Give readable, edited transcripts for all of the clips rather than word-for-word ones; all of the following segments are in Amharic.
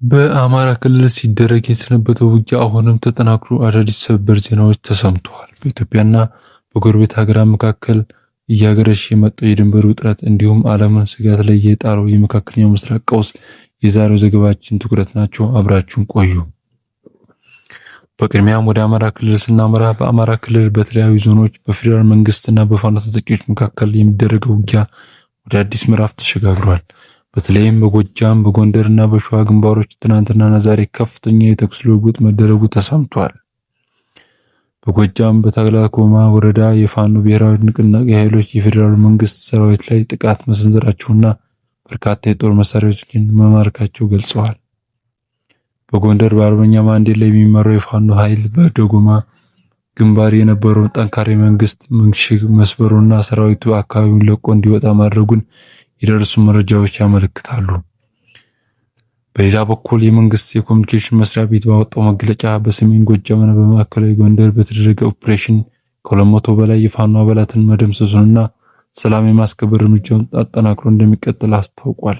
በአማራ ክልል ሲደረግ የሰነበተው ውጊያ አሁንም ተጠናክሮ አዳዲስ ሰበር ዜናዎች ተሰምተዋል። በኢትዮጵያና በጎረቤት ሀገራት መካከል እያገረሸ የመጣው የድንበር ውጥረት እንዲሁም ዓለምን ስጋት ላይ የጣለው የመካከለኛው ምስራቅ ቀውስ የዛሬው ዘገባችን ትኩረት ናቸው። አብራችሁን ቆዩ። በቅድሚያም ወደ አማራ ክልል ስናመራ በአማራ ክልል በተለያዩ ዞኖች በፌዴራል መንግስትና በፋኖ ታጣቂዎች መካከል የሚደረገው ውጊያ ወደ አዲስ ምዕራፍ ተሸጋግሯል። በተለይም በጎጃም፣ በጎንደር እና በሸዋ ግንባሮች ትናንትናና ዛሬ ከፍተኛ የተኩስ ልውውጥ መደረጉ ተሰምቷል። በጎጃም በታላኮማ ወረዳ የፋኖ ብሔራዊ ንቅናቄ ኃይሎች የፌዴራል መንግስት ሰራዊት ላይ ጥቃት መሰንዘራቸውና በርካታ የጦር መሳሪያዎችን መማረካቸው ገልጸዋል። በጎንደር በአርበኛ ማንዴላ የሚመራው የፋኖ ኃይል በደጎማ ግንባር የነበረውን ጠንካራ የመንግስት ምሽግ መስበሩና ሰራዊቱ አካባቢውን ለቆ እንዲወጣ ማድረጉን የደረሱ መረጃዎች ያመለክታሉ። በሌላ በኩል የመንግስት የኮሚኒኬሽን መስሪያ ቤት ባወጣው መግለጫ በሰሜን ጎጃምና በማዕከላዊ ጎንደር በተደረገ ኦፕሬሽን ከ200 በላይ የፋኖ አባላትን መደምሰሱንና ሰላም የማስከበር እርምጃውን አጠናክሮ እንደሚቀጥል አስታውቋል።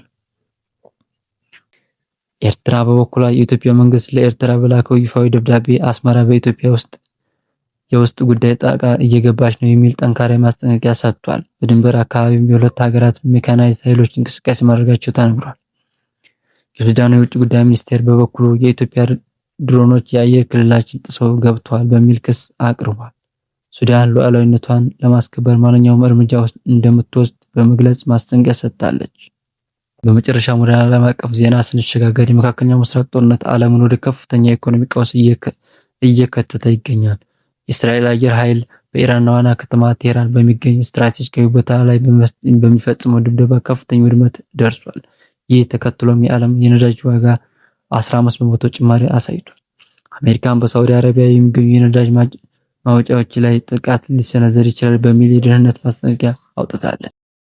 ኤርትራ በበኩሏ የኢትዮጵያ መንግስት ለኤርትራ በላከው ይፋዊ ደብዳቤ አስመራ በኢትዮጵያ ውስጥ የውስጥ ጉዳይ ጣልቃ እየገባች ነው የሚል ጠንካራ ማስጠንቀቂያ ሰጥቷል። በድንበር አካባቢም የሁለት ሀገራት ሜካናይዝድ ኃይሎች እንቅስቃሴ ማድረጋቸው ተነግሯል። የሱዳኑ የውጭ ጉዳይ ሚኒስቴር በበኩሉ የኢትዮጵያ ድሮኖች የአየር ክልላችን ጥሰው ገብተዋል በሚል ክስ አቅርቧል። ሱዳን ሉዓላዊነቷን ለማስከበር ማንኛውም እርምጃ እንደምትወስድ በመግለጽ ማስጠንቀቂያ ሰጥታለች። በመጨረሻም ወደ ዓለም አቀፍ ዜና ስንሸጋገር የመካከለኛው ምስራቅ ጦርነት ዓለምን ወደ ከፍተኛ የኢኮኖሚ ቀውስ እየከተተ ይገኛል። የእስራኤል አየር ኃይል በኢራን ዋና ከተማ ቴህራን በሚገኝ ስትራቴጂካዊ ቦታ ላይ በሚፈጽመው ድብደባ ከፍተኛ ውድመት ደርሷል። ይህ ተከትሎም የዓለም የነዳጅ ዋጋ 15% ጭማሪ አሳይቷል። አሜሪካን በሳዑዲ አረቢያ የሚገኙ የነዳጅ ማውጫዎች ላይ ጥቃት ሊሰነዘር ይችላል በሚል የደህንነት ማስጠንቀቂያ አውጥታለች።